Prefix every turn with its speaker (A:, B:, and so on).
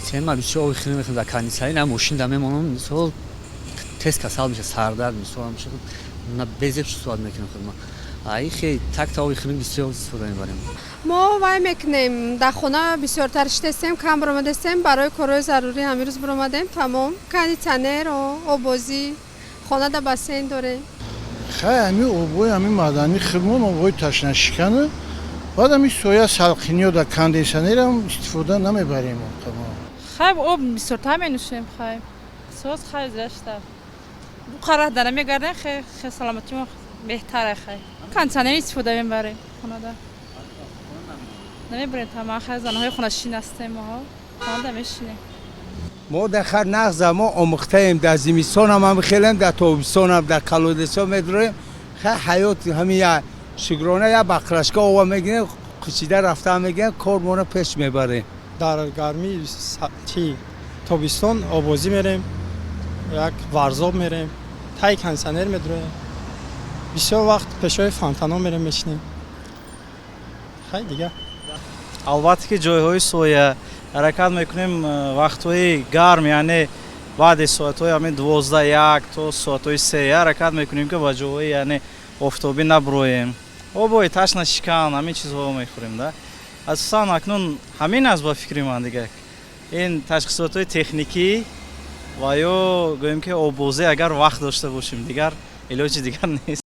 A: Тема бисёр оби хунук мехӯрем, дар кондитсионер на мошин да мемонам, мисол, тез касал меша, сардард, мисол, на безеб суҳбат мекунем худма. Ай хе такта оби хунук бисёр истифода мебарем.
B: Мо вай мекунем, дар хона бисёртар шитестем, кам баромадестем, барои корҳои зарурӣ ҳамин рӯз баромадем, тамом. Кондитсионер, оббозӣ, хонада бассейн дорем.
C: Хай, ҳами обҳои ҳами маъданӣ худмон, обҳои ташнашикана, баъд ҳами соя, салқиниё, дар кондитсионерам истифода намебарем.
D: Хай, об бисёртар менӯшем. Хай, соз, хай, зашта буқара дара мегардем, хе хе, саломатимо беҳтара. Хай, кондитсионер истифода мебарем, хонада намебарем. Тама хай, занҳои хонашин ҳастем, моҳо хонада мешинем.
E: Мо дар хар нағза, мо омӯхтаем. Дар зимистонам ҳам хелем, дар тобистонам дар колодец о медроем. Хай, ҳаёт ҳамин, я шукрона, я баклажка ова мегирем, кучида рафта мегирем, кор моро пеш мебарем.
F: Дар гармии чи тобистон обозӣ мерем, як варзоб мерем, таи кондитсионер медроем, бисёр вақт пешои фонтано мерем, мешинем. Хай, дигар.
G: Албатта ки ҷойҳои соя ҳаракат мекунем. Вақтҳои гарм, яъне баъди соатҳои ҳамин 12, 1 то соатҳои 3 ҳаракат мекунем, ки ба ҷойҳои, яъне, офтобӣ набуроем. Обои ташнашикан, ҳамин чизҳо мехӯрем да. Асосан акнун ҳамин аст, ба фикри ман. Дигар ин ташхисотҳои техникӣ ва ё гӯем ки оббозӣ, агар вақт дошта бошем, дигар илоҷи дигар нест.